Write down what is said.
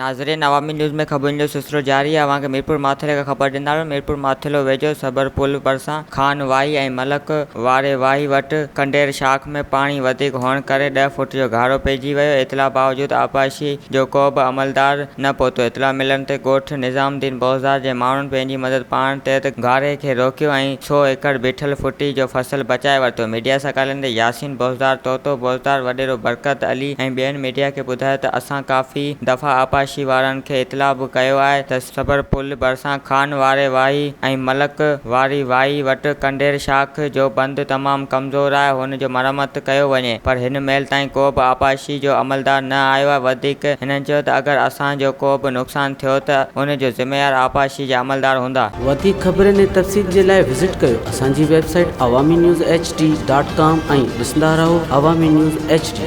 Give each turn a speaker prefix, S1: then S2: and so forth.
S1: ناظرين عوامي نيوز ۾ خبرن جو سلسلو جاري آهي اوهان کي ميرپور ماٿيلي کان خبر ڏيندا هلون ميرپور ماٿيلو ويجهو صبر پل ڀرسان خان واهي ۽ ملڪ واري واهي وٽ ڪنڊير شاخ ۾ پاڻي وڌيڪ هئڻ ڪري ڏهه فوٽ جو گهارو پئجي ويو اطلاع باوجود آبپاشي جو ڪو به عملدار نه پهتو اطلاع ملڻ تي ڳوٺ نظام الدين بوزدار جي ماڻهن پنهنجي مدد پاڻ تحت گهاري کي روڪيو ۽ سو ايڪڙ بيٺل ڦٽي جو فصل بچائي ورتو ميڊيا سان ڳالهائيندي ياسين بوزدار طوطو بوزدار وڏيرو برڪت علي ۽ ٻين ميڊيا کي ٻڌايو ته اسان ڪافي دفعا آبپاشي وارن کي اطلاع به ڪيو آهي ته صبر پل ڀرسان خان واري واهي ۽ ملڪ واري واهي وٽ ڪنڊير شاخ جو بند تمام ڪمزور آهي هن جو مرمت ڪيو وڃي پر هن مهل تائين ڪو به آبپاشي جو عملدار نه آيو آهي وڌيڪ هنن چيو ته اگر اسان جو ڪو به نقصان ٿيو ته ان جو ذميوار آبپاشي جا عملدار هوندا.
S2: وڌيڪ خبرن ۽ تفصيل جي لاء وزٽ ڪيو اسان جي website Awami news H D dot com ۽ ڏسندا رهو عوامي نيوز ايڇ ڊي.